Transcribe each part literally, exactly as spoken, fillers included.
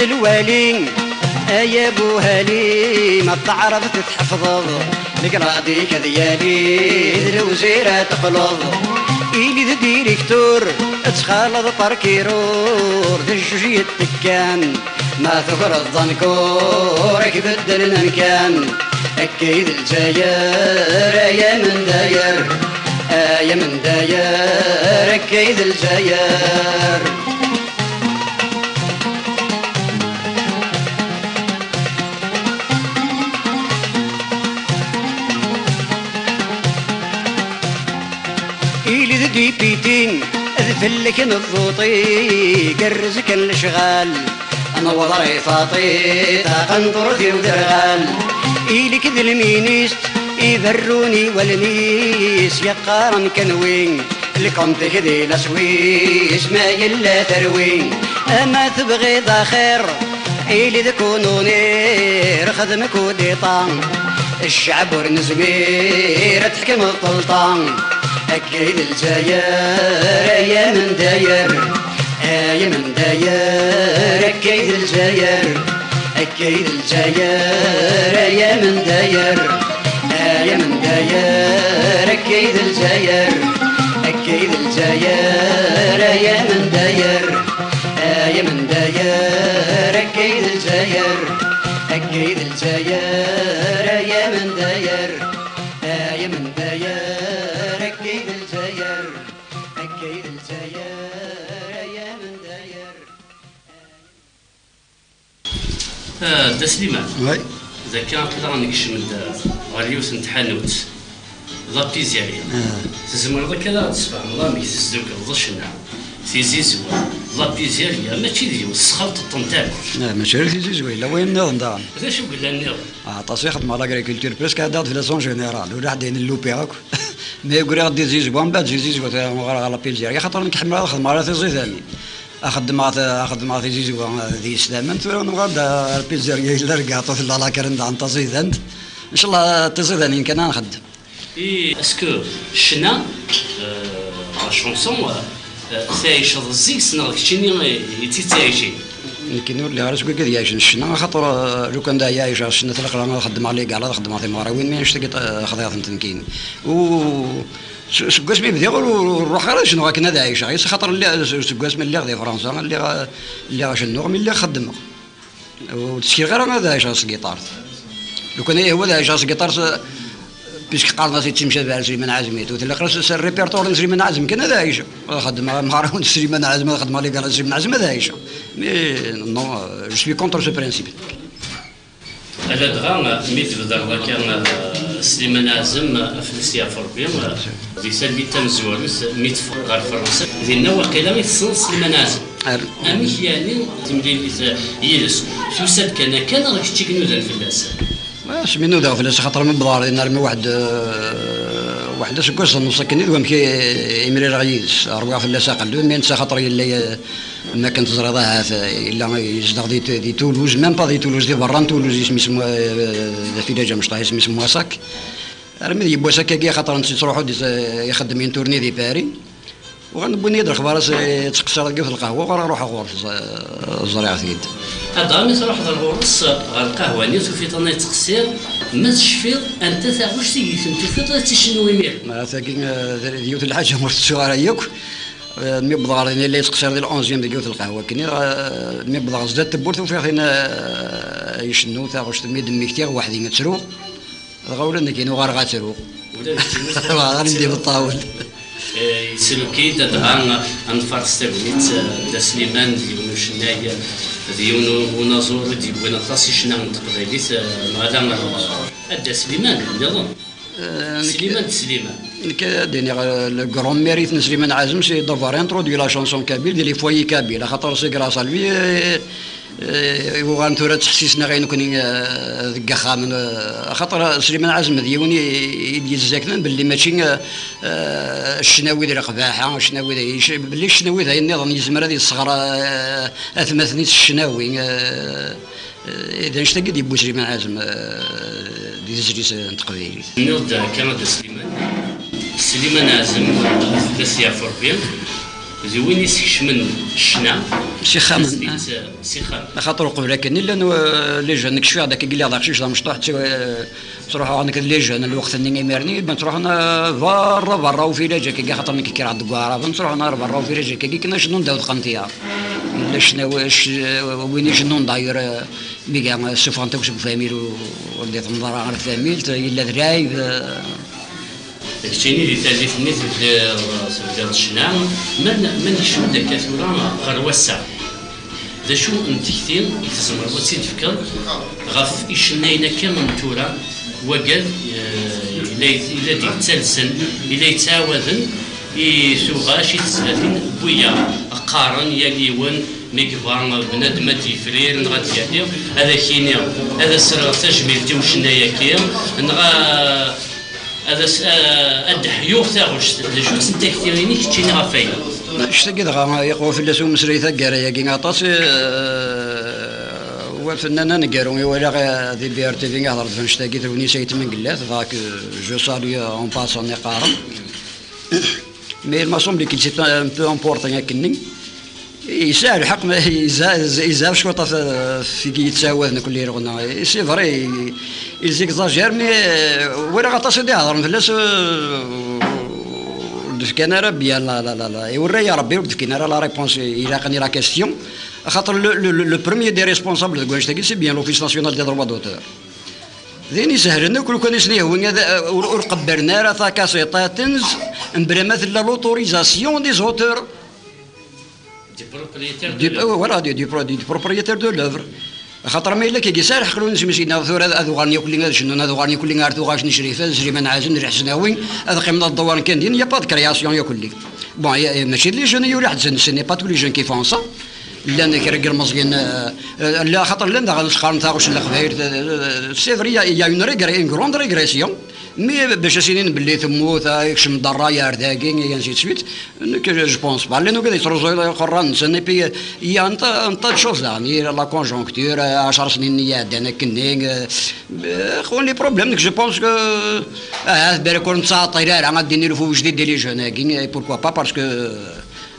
Lwali, ay abuhali, ma teɛreḍ tḥefḍeḍ, legraḍ-ik ad yali, d lewzir ad teqqleḍ. Ili d diriktur, ad txaleḍ parkirur, d jjuj yettekkan. Ma tegreḍ d ankur, ad k-beddlen amkan. Akka i d Lezzayer, ay amendayer, ay amendayer, akka i d Lezzayer. Ili d dipiti, d fell-ak neḍuṭi, gerrez kan lecɣal. Newweḍ ar Ifaṭi, taqenṭurt-iw derɣal. Ili-k d lminist, iberrun i wallen-is, yeqqaren kenwi, lkont-ik di la Suisse, ma yella terwi. Ama tebɣiḍ axir, ili d kununir, xdem kudiṭa. Ccɛeb ur nezmir ad teḥkem ṭelṭa. Akka i d Lezzayer, ay amendayer, ay amendayer, akka i d Lezzayer. Akka i d Lezzayer, ay amendayer, ay amendayer, akka i d Lezzayer. Akka i d Lezzayer, ay amendayer, ay amendayer, akka i d Lezzayer. Akka i d Lezzayer, ay amendayer, ay amendayer, akka i d Lezzayer. Akka i d Lezzayer, ay amendayer. Ah, Dda Sliman. Oui. D akka aql-aɣ nekcem-d ɣer yiwet n tḥanut, la pizzeria. Ah. Tzemreḍ akka ad aɣ-d-tesfehmeḍ amek tezdukkleḍ ccna, tizizwa, la pizzeria, mačči d yiwet, tesxalṭeḍ-tent akk. Ah, mačči ara tizizwa, yella wayen nniḍen daɣen. D acu yellan nniḍen? Ah, aṭas i xedmeɣ l'agriculture, presque ɛeddaɣ-d fell-as en général, ur ḥedd ayen n l'O P A akk. Mi ugriɣ-d tizizwa, mbeɛd tizizwa tura uɣaleɣ ɣer la pizzeria, xaṭer nekk ḥemmleɣ ad xedmeɣ ara tiẓidanin. Ad xeddmeɣ, ad xeddmeɣ tizizwa d yesdamen, tura nuɣal-d ɣer la pizzeria, yella lgaṭu, tella la crème daɣen taẓidant. Ncallah d tiẓidanin kan ad nxeddem. Et est-ce que ccna, euh, la chanson, euh, euh, tɛiceḍ zik-s neɣ d keččini i, i tt-ittɛicin? Nekkini ur lliɣ ara seg wigad yɛicen ccna, axaṭer, euh, lukan d aya ɛiceɣ ccna, tlaq-aɣ ad xeddmeɣ légal, ad xeddmeɣ timɣarawin, mi nctagi, euh, xḍiɣ-tent nekkini. U s-, seg wasmi bdiɣ ur, ur, ur ruḥeɣ ara ad ccnuɣ akken ad ɛiceɣ. Yes, axaṭer lliɣ, seg wasmi lliɣ di Fransa, lliɣ, euh, lliɣ cennuɣ, mi lliɣ xeddmeɣ. Ur ttsekkiɣ ara ad ɛiceɣ s tgiṭart. Lukan ihwa ad ɛiceɣ s tgiṭart, puisque qqaren-as i ttimcabi ar Sliman Ɛazem, i tewt laqras s répertoire n Sliman Ɛazem kan ad ɛiceɣ. Ad xedmeɣ amɣaraw n Sliman Ɛazem, ad xedmeɣ les galas n Sliman Ɛazem, ad ɛiceɣ. Mais non, je suis contre ce principe. Ala dɣa, mi d-tbedreḍ akka, Sliman Ɛazem, fell-as yeɛfu Rebbi, di talwit tamezwarut, mi teffeɣ ɣer Fransa, dinna waqila i tessneḍ Sliman Ɛazem. Ar- Amek yeɛni temlilit yid-s? Tusa-d kan akka neɣ kečč i inudan fell-as? Asmi nudaɣ fell-as, axaṭer mi wwḍeɣ ɣer din armi waḥed, eh, waḥed aseggas d nneṣ akken i d wamek i, i mlileɣ yid-s. Rwiɣ fell-as aqellu, mi netta axaṭer yella, eh, am akken teẓriḍ ahat, eh, yella yezdeɣ di, di Toulouse, même pas di Toulouse, di berra n Toulouse, isem-is Mwa-, eh, d afilaj amecṭuḥ, isem-is Moissac. Armi d yiwwas akkagi, axaṭer netta yettruḥu-d, eh, ixeddem une tournée di Paris. Uɣalen wwin-iyi-d lexbar-as, eh, yettqeṣṣir deg yiwet n lqahwa, uɣaleɣ ruḥeɣ ɣur-s, eh, ẓriɣ-t-id. Adɣa mi truḥeḍ ɣur-s ɣer lqahwa-nni, tufiḍ-t yettqeṣṣir, ma tecfiḍ anta taɣect i ten-tufiḍ ad tt-icennu imir? Ma tagi, eh, d, d yiwet n lḥaǧa ur tettuɣ ara yakk. Eh, mi wwḍeɣ ɣer din, yella yettqeṣṣir di l'onzième deg yiwet n lqahwa-kni, eh, mi wwḍeɣ zdat tewwurt, ufiɣ tin, eh, icennu taɣect, mi d-mmektiɣ weḥd-i ttruɣ. Dɣa ula d nekkini uɣaleɣ ad ttruɣ. Ula d keččini ad tettruḍ. Ɣer indi beṭṭawel. Eh, yettruki-d, dɣa ad nfaṛes tagnit, eh, Dda Sliman d yiwen ucennay, eh, d yiwen u-, unaẓur i d-yewwin aṭas i ccna n teqbaylit, eh, neɣ ala, eh, a Dda Sliman, nniḍen. Eh, nekk, Sliman d Sliman. Nekk ad d-iniɣ, eh, le grand mérite n Sliman Ɛazem, c'est d'avoir introduit la chanson kabyle dans les foyers kabyles, axaṭer c'est grâce à lui, eh, Eh, uɣalen tura ttḥessisen-aɣ i nekni, eh, deg axxam, eh, axaṭer Sliman Ɛazem d yiwen i, i d-yezzakknen belli mačči, eh, eh, ccnawi d leqbaḥa, ccnawi d, belli ccnawi d ayen nniḍen yezmer ad yesseɣer, eh, atmaten-is ccnawi, eh, eh, d annect-agi i d-yewwi Sliman Ɛazem, eh, di tezlit n teqbaylit. Tenniḍ-d akka a Dda Sliman. Sliman Ɛazem, ad t-yeɛfu Rebbi. D win isekcmen ccna s ixxamen. S ixxamen. Axaṭer uqbel akken i llan, euh, les jeunes, nekk cfiɣ-d akka i lliɣ d aqcic d amecṭuḥ, ttruḥuɣ nekk d les jeunes lweqt-nni, imir-nni ben ttruḥun, euh, berra berra ufiraj akkagi, axaṭer nekk kkreɣ-d deg uɛraben, ttruḥun ɣer berra ufiraj akkagi, kan acennun ddaw tqenṭyar. Yella ccna, win icennun d'ailleurs, euh, mi ga ssufɣen-t akk seg ufamil, ur d-itemḍ ara ɣer tamilt, yella d lɛib, euh, Keččini di tallit-nni tebdiḍ, tebdiḍ ccna, ma n-, ma nekcem-d akka tura ɣer wass-a, d acu n tekti i tzemreḍ ad tt-id-tefkeḍ ɣef icennayen akka n tura, wagad, eh, i la yet-, i la d-yettalsen, i la yettɛawaden i tuɣac, i tezlatin n wiyaḍ, qqaren yal yiwen mi yebɣa bnadem ad d-yefrir neɣ ad d-yali, ad ak-iniɣ, ad as-rreɣ tajmilt i ucennay-agi, neɣ, eh, Ad as-, a-, ad d-ḥyuɣ taɣect. D acu-tt takti-inek keččini ɣef waya? Annect-agi dɣa yeqwa fell-as umesray taggara-agi aṭas, eh, wa fennan aneggaru i walaɣ, eh, di B R T V ihder-d f annect-agi, Tewnis Ayt Mengellat, dɣa que je salue en passant iqqaren. Mais il m'a semblé qu'il s'est un peu emporté akkenni. Yesɛa lḥeqq, ma yezha, yezha cwiṭ ɣef, ɣef wigi yettɛawaden akk lli ireɣna. C'est vrai, ils exagèrent, mais, euh, walaɣ aṭas i d-ihedren fell-as, euh, ur d-fkan ara bien la, la, la, la. Iwerra-yi Rebbi ur d-fkin ara la réponse ilaqen i la question. Axaṭer le, le, le, le premier des responsables deg wannect-agi, c'est bien l'Office national des droits d'auteur. Din isehlen akk, lukan i sen-yehwi ad, ur, ur qebbalen ara takasiṭ-a tens, mebla ma tella l'autorisation des auteurs. Du propriétaire de Du, l'œuvre. Euh, voilà, du, du pro-, du propriétaire de l'œuvre. Axaṭer ma yella kagi yesɛa lḥeqq, ur nesmeskin tura ad, ad uɣalen yakk-lli ad cennun, ad uɣalen yakk-lli ar tuɣac n Crifa, d Sliman Ɛazem, d Lḥsen Awi, ad qqimen ad ddewwren kan din, y a pas de création yakk-lli. Bon, y a, mačči d les jeunes i yuli ḥedd, ce n'est pas tous les jeunes qui font ça. Llan kra n yilmeẓyen, euh, euh, la, axaṭer llan daɣen qqaren taɣect n Leqbayel, euh, c'est vrai, il y a, il y a une régré-, une grande régression. Mais bac ad s-inin belli temmut, ah, ikcem-d ṛṛay ar dagi, et ainsi de suite. Nekk, je pense pas. Llan wigad yettruẓu iqerran-nsen, et puis, il y a un tas, un tas de choses daɣen. Il y a la conjoncture, euh, ɛecṛ snin i iɛeddan akkenni, euh, euh, xwan les problèmes, nekk, je pense que, ah, balak ur nettɛeṭṭil ara, ad d-nini lfu wejdid di les jeunes-agi, et pourquoi pas, parce que,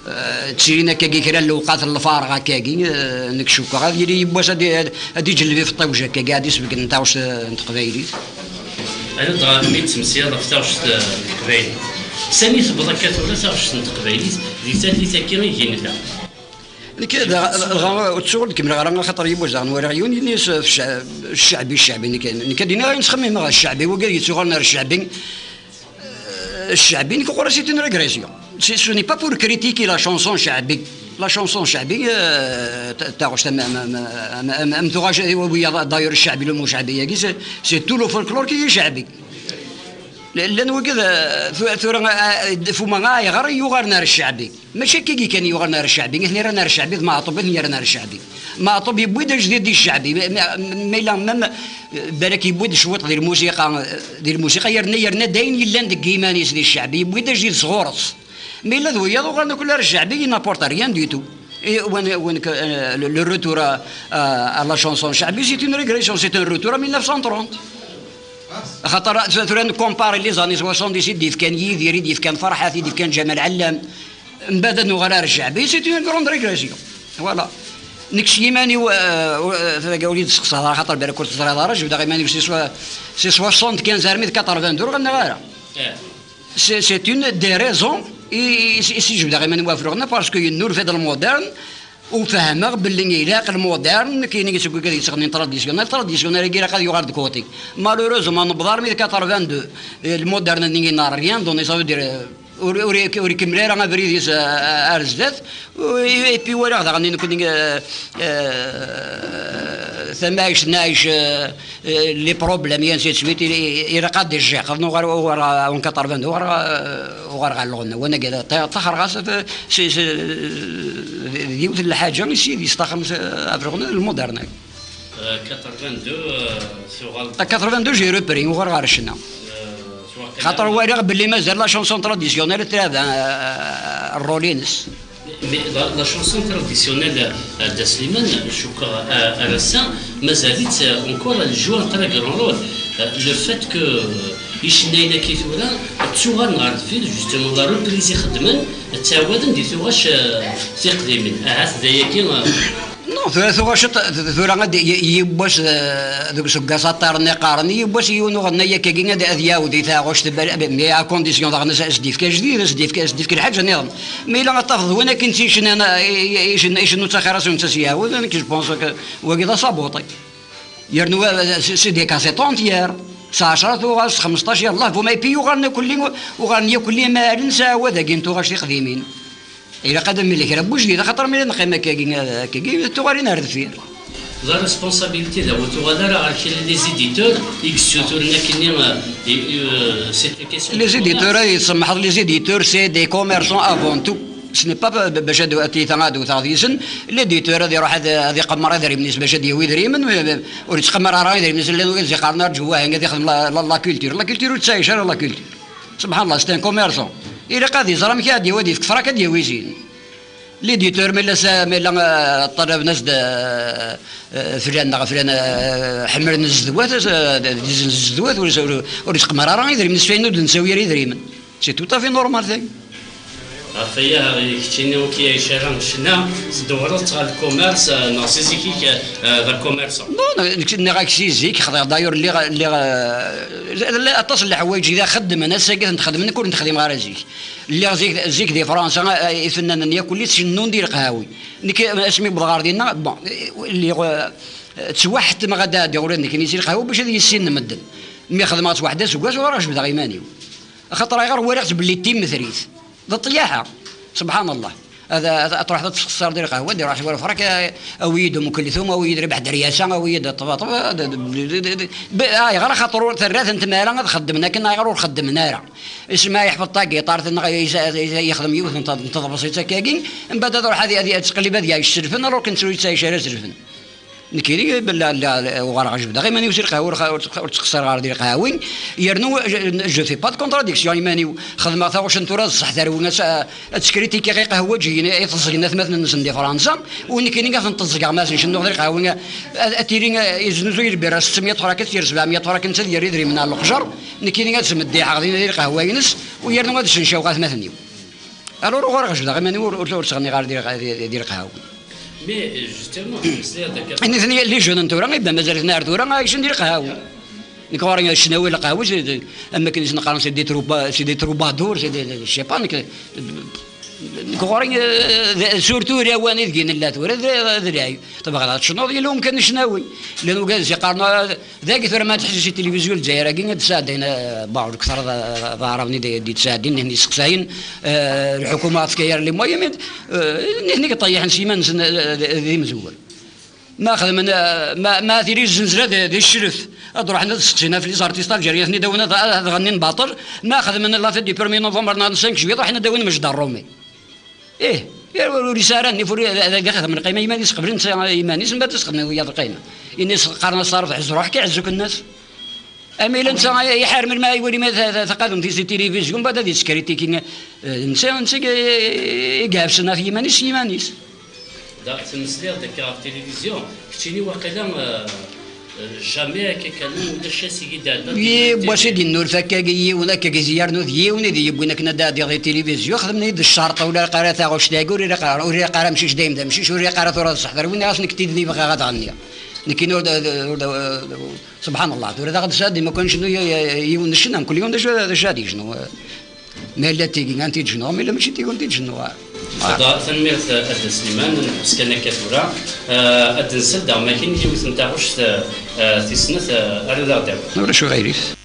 Eh, ttilin akkagi kra n lewqat n lfareɣ akkagi, eh, nekk cukkeɣ ad yili yiwwas ad i-, ad, ad iǧelleb ifeṭṭiwej akkagi, ad isbeggen taɣect, eh, n teqbaylit. Anida mi d-temsiyaḍ ɣef taɣect, eh, n teqbaylit? Sani tewweḍ akka tura taɣect n teqbaylit di tallit-agi i nella? Nekk, dɣa, dɣa, ur ttuɣ ur d-kemmleɣ ara, axaṭer yiwwas daɣen walaɣ yiwen yenna-yas, eh, f cce-, cceɛbi, cceɛbi, nekk, nekk ad d-iniɣ ayen ttxemmimeɣ, cceɛbi, wagi yettuɣalen ar cceɛbi. Euh, cceɛbi, nekk ɣur-s c'est une régression. C'est, ce n'est pas pour critiquer la chanson cceɛbi. La chanson cceɛbi, euh, ta-, taɣect am, am, am, am, am, am tuɣac, eh, wiyaḍ, d'ailleurs, cceɛbi, le mot cceɛbi-agi, c'est, c'est tout le folklore qui est cceɛbi. L-, llan wigad, euh, tura, tura, euh, fuma ayɣer i yuɣalen ar cceɛbi. Mačči akkagi kan yuɣalen ar cceɛbi, nitni rran ar cceɛbi, d Meɛṭub i ten-yerran ar cceɛbi. Meɛṭub yewwi-d ajdid di cceɛbi, ma, ma, ma yella, ma, ma, balak yewwi-d cwiṭ di lmusiqa, di lmusiqa, yerna, yerna d ayen yellan deg yiman-is di cceɛbi, yewwi-d ajdid sɣur-s. Ma yella d wiyaḍ uɣalen akk ar cceɛbi, il n'apporte rien du tout. Et when, when que, euh, le, le retour à, à, à la chanson cceɛbi, c'est une régression, c'est un retour à mille neuf cent trente. Axaṭer, tura, tura ncompare les années soixante-dix i d-yefkan Yidir, i d-yefkan Ferḥat, i d-yefkan Ǧamal Ɛellam. Mbeɛd ad nuɣal ar cceɛbi, c'est une grande régression. Voilà. Nekk s yiman-iw, euh, euh, ur yi-d-testeqsaḍ ara, axaṭer balak ur teẓriḍ ara, jebdeɣ iman-iw si swa-, si soixante-quinze armi d quatre-vingt-deux, ur ɣennaɣ ara. Eh. C'est, c'est une des raisons i, i, i, i si jebdeɣ iman-iw ɣef leɣna, parce que yennulfa-d lmodern, u fehmeɣ belli ilaq lmodern, nekk ini seg wigad yettɣennin traditionnel, traditionnel-agi ilaq ad yuɣal de côté. Malheureusement, newweḍ armi d quatre-vingt-deux, eh, lmodern-nni il n'a rien donné, ça veut dire, eh, ur, ur, ur ikemmel ara abrid-is, eh, ar zdat, u, et puis walaɣ daɣen nekkni, eh, eh, tamɛict, nɛic, eh, eh, les problèmes, et ainsi de suite, il, il, ilaq ad d-ijjiq, nuɣal, uɣal, en quatre-vingt-deux, uɣal, uɣal ɣer lɣenna, wanagi, ta-, taxer ɣas, eh, si, si, d, d yiwet n lḥaǧa i s-, i d-yestaxren s-, ɣef lɣenna d lmudern-agi. Euh, quatre-vingt-deux, euh, tuɣal. À quatre-vingt-deux, j'ai repris, uɣal ɣer ccna. Euh, tuɣal kan. Xaṭer walaɣ belli mazal la chanson traditionnelle tella, euh, rôle-ines. Mais la, la chanson traditionnelle, euh, Dda Sliman, cukkeɣ, euh, ar ass-a, mazal-itt, euh, encore, elle joue un très grand rôle. Euh, le fait que, euh, Icennayen-agi tura ttuɣalen ɣer deffir, justement, la reprise i xeddmen, ttɛawaden di tuɣac, eh, tiqdimin. Ahat d ayagi, eh, Non, tura tuɣac, tura ad y-, yiwwas, eh, deg useggas aṭṭaren iqqaren, yiwwas yiwen uɣennay akkagi ad, ad yawed i taɣact, mais à condition daɣen ad s-d-yefk ajdid, ad s-d-yefk, ad s-d-yefk lḥaǧa nniḍen. Ma yella ad tafeḍ win akken tt-yecnan, eh, i, i, icen-, icennu d taxir-as, netta s-yawed, nekk je pense que wagi d asabuṭi. Yernu, eh, c'est, c'est des cassettes entières. S ɛecṛa tuɣal, s xmesṭac, yallah, bu ma, et puis uɣalen akk-, uɣalen yakk-, amaren s ɛawad-agi n tuɣac tiqdimin. Ilaq ad nmel kra n wejdid, axaṭer mi ara neqqim akkagi, akkagi, tuɣalin ar deffir. La responsabilité da ur tuɣal ara ɣer kra les éditeurs i yessuturen akkenni, euh, et, euh, c'est une question. Les éditeurs, ay tsemḥeḍ, les éditeurs, c'est des commerçants avant tout. Ce n'est pas ba-, bac ad, ad t-, ad wteɣ deg-sen. L'éditeur ad iruḥ ad, ad iqemmer idrimen-is bac ad yawi idrimen, ur yettqemmer ara idrimen-is, llan wid i s-iqqaren arǧu, wahi ad ixdem la, la, la culture. La culture ur tettɛic ara la culture. Subḥan Allah, c'est un commerçant. Ilaq ad iẓer amek ad yawi, ad yefk frak ad yawi zin. L'éditeur, ma yella sa-, ma yella, eh, ṭṭalaben-as-d, eh, eh, flan neɣ flan, eh, ḥemmlen zzedwat, eh, d, d, zzedwat, ur, ur, ur yettqemmer ara idrimen-is, fayen ur d-nettawi ara idrimen. C'est tout à fait normal, tagi. Ɣef waya, keččini ur k-iɛic ara ccna, tdewwreḍ-tt ɣer lkumers, eh, neɣ si zik-ik, eh, d akumers? Non, non, nekk nniɣ-ak si zik, xḍiɣ d'ailleurs, lliɣ, lliɣ, eh, llan aṭas n leḥwayeǧ i da xeddmen, ass-agi ad ten-xedmen, nekk ur ten-xdimeɣ ara zik. Lliɣ zik, zik di Fransa, eh, ifennanen yakk-, lli ttcennun di leqhawi. Nekk, eh, asmi wwḍeɣ ɣer dinna, bon, eh, lliɣ, eh, ttwaḥettmeɣ ad d-ɛeddiɣ ula d nekkini si lqahwa bac ad yissinen medden. Mi xedmeɣ-tt weḥd aseggas, uɣaleɣ jebdeɣ iman-iw. Axaṭer ayɣer walaɣ-tt belli d timetrit. D ṭṭyaḥa. Subḥan Allah. Ad, ad, ad truḥeḍ ad tesxeṣreḍ di lqahwa, ad iruḥ war frak, a-, awi-yi-d Umm Kulthum, awi-yi-d Ribeḥ Deryasa, awi-yi-d Ṭṭbaṭba, d, d, d, d, d, b-, ayɣer axaṭer ur terra-tent mi ara ad xeddmen akken, ayɣer ur xeddmen ara? Isma yeḥfeḍ tagiṭart, neɣ yexdem yiwet n t-, n teḍebsit akkagi, mbaɛd ad iruḥ ad, ad, ad tettqellib ad yaɛic s lfen, alors que netta ur yettɛic ara s lfen. Nekkini, la, la, la, uɣaleɣ jebdeɣ iman-iw si lqahwa, ur, ur, ur ttqeṣṣireɣ ara di lqahwi. Yernu, je, je fais pas de contradiction iman-iw. Xedmeɣ taɣuct n tura d ṣṣeḥ, terwi ad, ad ttkritikeɣ iqehwaǧiyen i teẓẓgen atmaten-nsen di Fransa, u nekkini ad ten-teẓẓgeɣ ma ad ten-cennuɣ di lqahwi, ad, ad tili, eh, yeznuzuy lbirra settemya tefrakin, tir sebɛemya tefrakin, ad yerr idrimen ar leqjer, nekkini ad smeddiḥeɣ dinna di lqahwa-ines, u yernu ad ssencawɣ atmaten-iw. Alors, uɣaleɣ jebdeɣ iman-iw, ur, ur, ur ttɣenniɣ ara di, di, di, di lqahwi. Mais, justement, c'est-à-dire que nitni, les jeunes n tura, ibda mazal-iten ar tura, ɛicen di lqahwi. Nekk ɣur-i ccnawi lqahwi, c'est des, am akken i sen-qqaren, c'est des trouba-, c'est des troubadours, c'est des, je sais pas, nekk, nekk ɣur-i, euh, surtout lawan ideg i nella tura, d, d lɛib. Tebɣiḍ ad tecnuḍ, yella umkan n ccnawi. Llan wigad i s-iqqaren, ah, dagi tura ma tḥesses i tilivizyu n Lezzayer-agi, ad d-sɛeddayen, eh, bon, lekter d, d Aɛraben i d, d-yettɛeddin, nitni yesteqsayen, eh, lḥukuma ad tefk ara les moyens, mais, eh, nitni i yeṭṭeyyiḥen s yiman-nsen, eh, d, d imezwura. Ma xedmen, eh, ma, ma tili zzenzelya di, di ccret, ad ruḥen ad seqsin ɣef les artistes algériens, ad ten-id-awin ad, ad, ad ɣennin baṭel, ma xedmen la fête du premier novembre neɣ n cinq juillet, ruḥen ad d-awin Mejda Rumi. Ih, ur, ur yesɛi ara nnif, ur, ad, ad ixdem lqima iman-is, qbel netta iman-is, mbaɛd ad s-xedmen wiyaḍ lqima. Ini-as, qqaren-as taṛebḥ zruḥ, ki ɛezzuk nnas. Ama yella netta iḥar melmi ara iwali ma ta-, ta-, taqadumt-is di tilivizyu, mbaɛd ad yettkritiki, eh, netta, netta i, i iɛefsen ɣef yiman-is s yiman-is. Da, tmesliḍ-d akka ɣef tilivizyu, keččini waqila, eh, Jamais akka kan, ulac ass i d-iɛeddan. Yiwwas i d-yennulfa akkagi yiwen, akkagi i yernu d yiwen i d-yewwin akken ad d-ɛeddiɣ di tilivizyu, xedmen-iyi-d ccerṭ, ur ilaq ara taɣuct-agi, ur ilaq ara, ur ilaq ara amcic dayem d amcic, ur ilaq ara tura d ṣṣeḥ, terwin-aɣ-as nekk tidni bɣiɣ ad ɣenniɣ. Nekkini ur d, ur d, ur d, subḥan Allah, tura daɣ d sɛeddi ma kan cennu y-, y-, yiwen n ccna, mkul yiwen d acu, d acu ad yecnu. Ma yella d tigi, ad tent-id-jnuɣ, ma yella mačči d tigi, ur tent-id-jnuɣ ara. Tanemmirt a Dda Sliman, nḥebs kan akka tura. Eh, ad d-nsel daɣ makin yiwet n taɣect, eh, tis snat, eh, ara d aɣ-d-tawi. Ulac uɣilif.